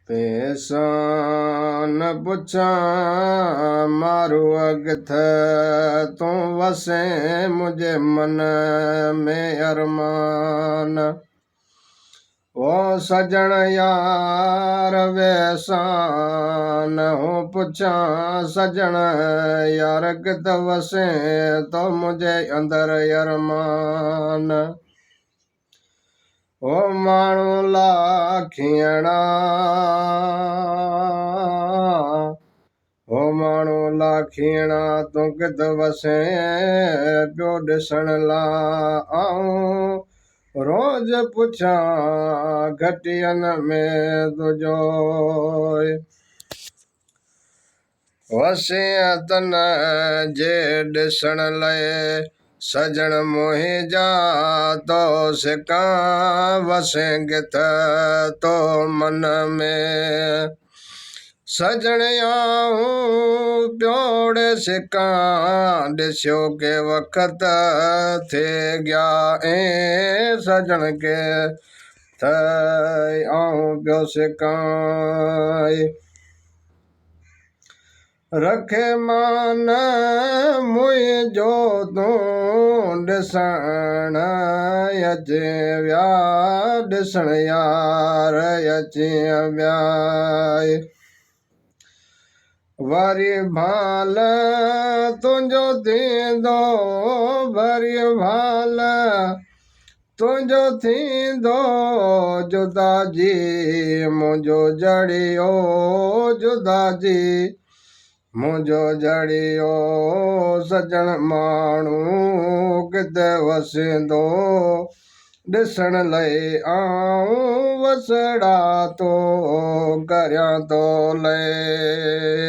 پيسان پڇان ماروء ڪٿ تون وسين منهنجي من ۾ ارمان او سڄڻ يار ويسان هون پڇان سڄڻ يار ڪٿ وسين تو منهنجي اندر ارمان. او ماڻهو لاکيڻا، او ماڻهو لاکيڻا، تون ڪٿ وسين پيو ڏسڻ لا آئون روز پڇان گهٽين ۾ تنهنجو. وسين تن جي ڏسڻ لئي سڄڻ منهنجا تو سڪان وسين ڪٿ تو من ۾ سڄڻ آئون پيوڙي سڪان ڏسيو ڪي وقت ٿي گيا ائين سڄڻ ڪي ٿي آئون پيو سڪان. رکي مان منهنجو تون ڏسڻ اچي ويا ڏسڻ يار اچي ويا وري ڀال تنهنجو ٿيندو وري ڀال تنهنجو ٿيندو جدا جي منهنجو جڙيو جدا جي منهنجو جڙيو سڄڻ ماڻهو ڪٿي وسندو ڏسڻ لئي آئون وسڙا ٿو ڪريان تو لئي.